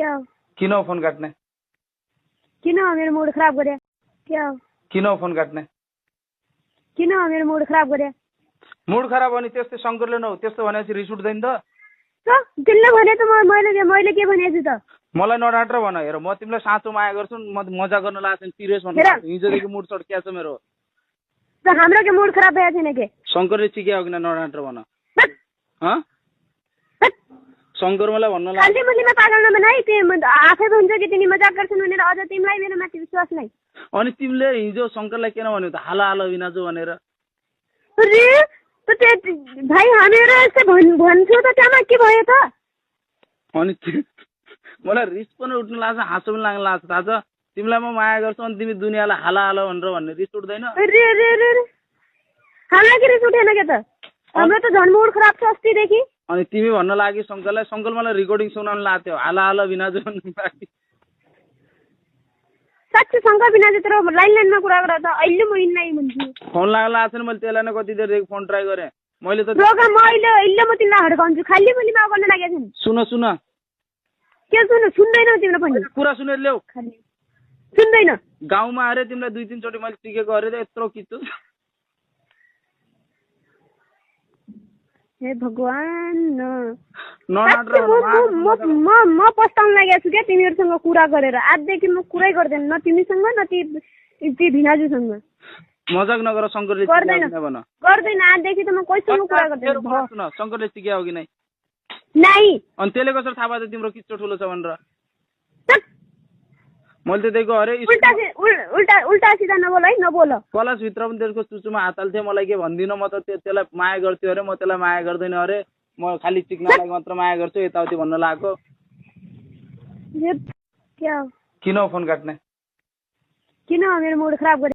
क्या हो? किन हो फोन काट्ने? किन हो मेरो मुड खराब गरे? क्या हो? किन हो फोन काट्ने? किन हो मेरो मुड खराब गरे? मुड खराब हो नि त्यस्तै शङ्करले न त्यस्तो भनेपछि रिस उठ्दैन त? तिमीले भने त मैले के भनेछु त? मलाई नडाँटेर भन। हेर म तिमीलाई साँचो माया गर्छु, म मजा गर्न लाग्छ, सिरियस भन्नु लाग्छ। हिजोदेखि मुड चड्किया छ मेरो। त हाम्रो के मुड खराब भएछ छैन के? शङ्करले चिक्या हो किन नडाँटेर भन। शङ्कर मलाई भन्न लाग्छ खाली मुलीमा पागल नबनाई। तिमी आफै भन्छ कि तिमी मजाक गर्छन् भनेर अझ तिमीलाई मेरो माथि विश्वास नै। अनि तिमीले हिजो शङ्करलाई किन भन्यौ त हाला हाला विनाजु भनेर? अरे भाइ हामीहरू यस्तै भन्छु त त्यहाँ के भयो त? अनि मलाई रिस पनि उठ्नु लाग्छ, हाँसो पनि लाग्न लाग्छ। थाहा छ तिमीलाई म माया गर्छु अनि तिमी दुनियाँलाई हाला हाला भनेर भन्ने रिस उठ्दैन? हामीलाई के रिस उठेन के त? हाम्रो त झन् मुड खराब छ अस्तिदेखि। अनि तिमी भन्न लागि शङ्करलाई, शङ्कर मलाई रेकर्डिङ सुनाउन लाग्थ्यो हाला हाला विनाजु भन्नु लागि। साँच्चै शङ्कर बिना चाहिँ तर लाइनमा कुरा गर त अहिले म इन्नाइ भन्छु। फोन लाग्ला छैन, मैले त्यसलाई नै कति देर फोन ट्राई गरेँ मैले त। प्रोग्राम अहिले म तिमीलाई हड्काउँछु। खाली मुलीमा गर्न लागेको छ। सुन के सुन्दैनौ तिम्रो पनि? कुरा सुनेर ल्याऊ। सुन्दैन। गाउँमा आएर तिमीलाई 2-3 चोटि मैले टिकेको अरे त यत्रो किच्छु। हे भगवान म पस्ताउन लागेको छु क्या तिमीहरूसँग कुरा गरेर। आजदेखि म कुरै गर्दैन, न तिमीसँग न ती भिनाजुसँग। मजाक नगर। शङ्करले गर्दैन आजदेखि त म कोहीसँग कुरा गर्दैन। शङ्करले सिक्या हो कि नै? अनि त्यसले कसरी थाहा भयो तिम्रो किच्चो ठुलो छ भनेर? मैले त दिएको अरे उल्टा सिधा नबोल है, नबोल। कलशभित्र पनि त्यसको चुचुमा हात हाल्थेँ। मलाई के भन्दिनँ? म त त्यसलाई माया गर्थ्यो अरे, म त्यसलाई माया गर्दैन अरे, म खालि चिक्नलाई मात्र माया गर्छु यताउति भन्न लागेको। किन हो फोन काट्ने? किन हो मेरो मुड खराब गरे?